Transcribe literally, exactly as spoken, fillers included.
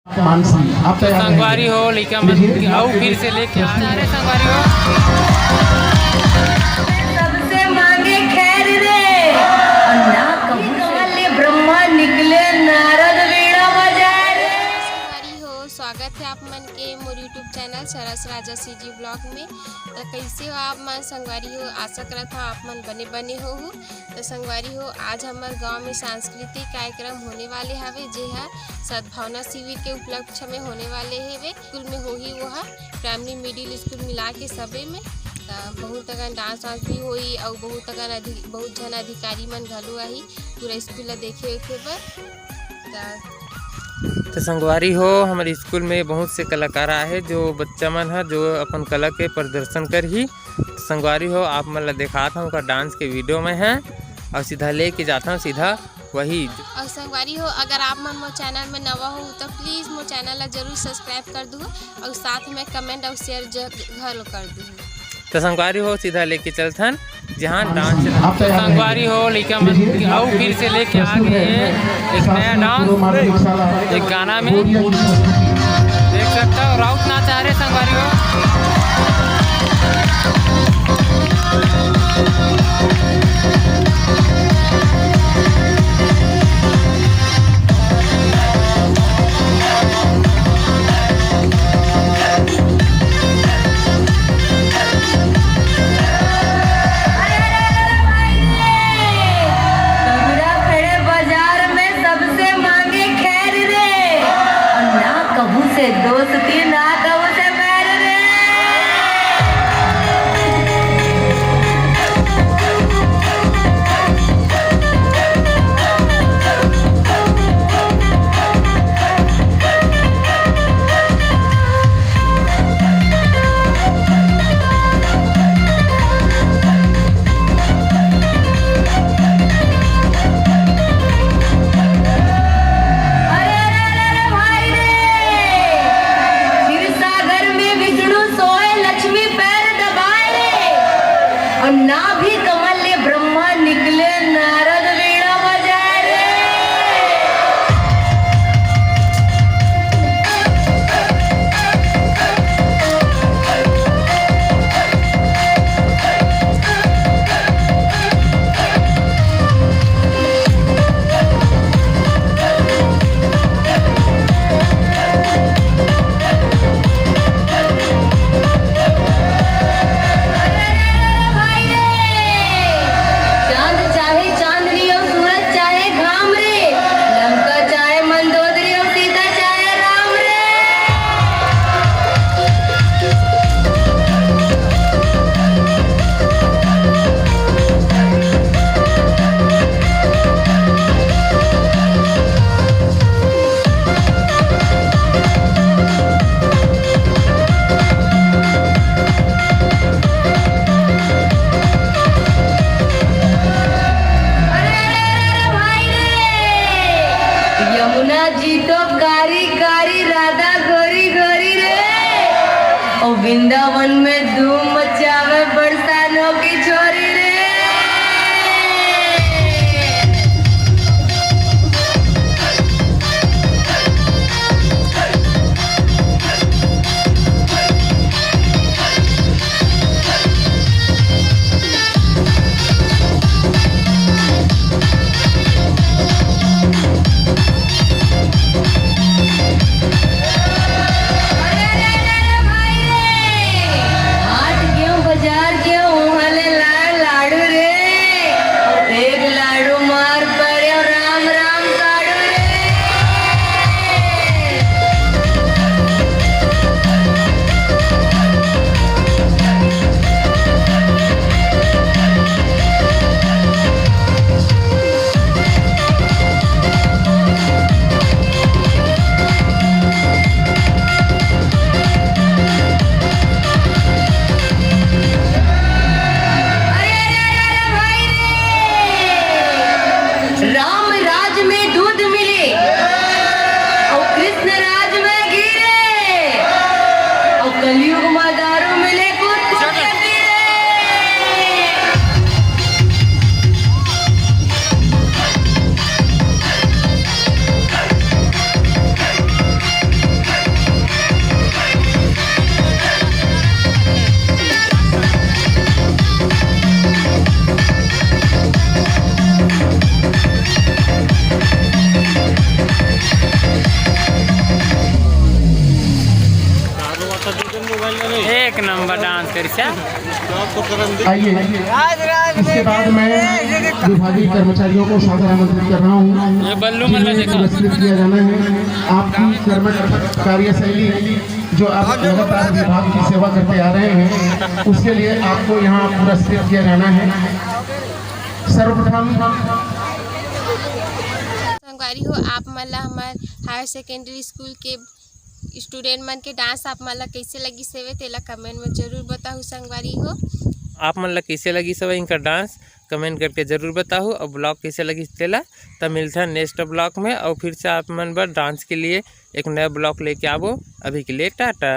मानसी, आप तो तैयार हैं। संगवारी हो, लइका मन अउ फिर से लेके आ रहे संगवारी हो। सबसे मांगे खैर रे, और ना कहूँ कमल ले ब्रह्मा निकले नारद वीणा बजाए रे। संगवारी हो, स्वागत है आप मन के मोर YouTube चैनल सरस राजा सीजी ब्लॉग में। तो कैसे हो आप मन संगवारी हो? आशा करत हूँ आप मन बने बने हो। तो संगवारी हो, आज हमर गांव में सांस्कृतिक कार्यक्रम होने वाले हवे, जे ह सद्भावना शिविर के उपलक्ष्य में होने वाले हवे। स्कूल में होही वो ह, प्राइमरी मिडिल स्कूल मिला के सबे में। त बहुत अकन डांस वांस भी होही अउ बहुत अकन अधि-, बहुत झन अधिकारी मन घलो आही पूरा स्कूल ला देखे उखे बर। त तो संगवारी हो, हमर स्कूल में बहुत से कलाकार आए हैं, जो बच्चा मन ह जो अपन कला के प्रदर्शन करही। तो संगवारी हो, आप मन ला देखात हूँ ओकर डांस के वीडियो में है, और सीधा लेके जाता हूँ सीधा वही। और संगवारी हो, अगर आप मन मोर चैनल में नवा हो तो प्लीज मोर चैनल ला जरूर सब्सक्राइब कर दू और साथ में कमेंट और शेयर ज-, घलो कर दू। तो संगवारी हो, सीधा लेके चलथन जहाँ डांस। आप तो संगवारी हो, लइका मन अउ फिर से लेके आ गए हैं एक नया डांस, एक गाना में देख सकता हो, राउत नाच आ रहे संगवारी हो। तगड़ा खड़े बाजार में सबसे मांगे खैर रे, और ना कहूँ से दोस्ती ना कहूँ से बैर रे। अरे, अरे, अरे, अरे, भाई रे! क्षीर सागर में विष्णु सोए, लक्ष्मी पैर दबाए रे। और नाभि कमल ले ब्रह्मा निकले, नारद वीणा बजाए रे। चांद चाहे चांदनी हो, सूरज चाहे घाम रे, लंका चाहे मंदोदरी हो, सीता चाहे राम रे। अरे, अरे, अरे, अरे, भाई रे! यमुना जी तो कारी कारी, राधा गोरी गोरी रे। ओ वृंदावन में धूम मचावे बरसानों की छोरी रे। एक नंबर डांस करिस। आइए, इसके बाद मैं विभागीय कर्मचारियों को सादर आमंत्रित कर रहा हूँ। ये बल्लू मल्ला जिन्हें देखा। पुरस्कृत किया जाना है। आपकी कर्म कार्यशैली, जो आप लगातार विभाग की सेवा करते आ रहे हैं, उसके लिए आपको यहाँ पुरस्कृत किया जाना है। सर्वप्रथम संगवारी हो, आप मन ला हमर हायर सेकेंडरी स्कूल के स्टूडेंट मन के डांस आप मन ला कैसे लगिस हवे, तेला कमेंट में जरूर बताहू संगवारी हो। आप मन ला कैसे लगिस हवे इनकर डांस, कमेंट करके जरूर बताहू। और ब्लॉग कैसे लगिस तेला, त मिलथन नेक्स्ट ब्लॉग में। और फिर से आप मन बर डांस के लिए एक नया ब्लॉग लेके आबो। अभी के लिए टाटा।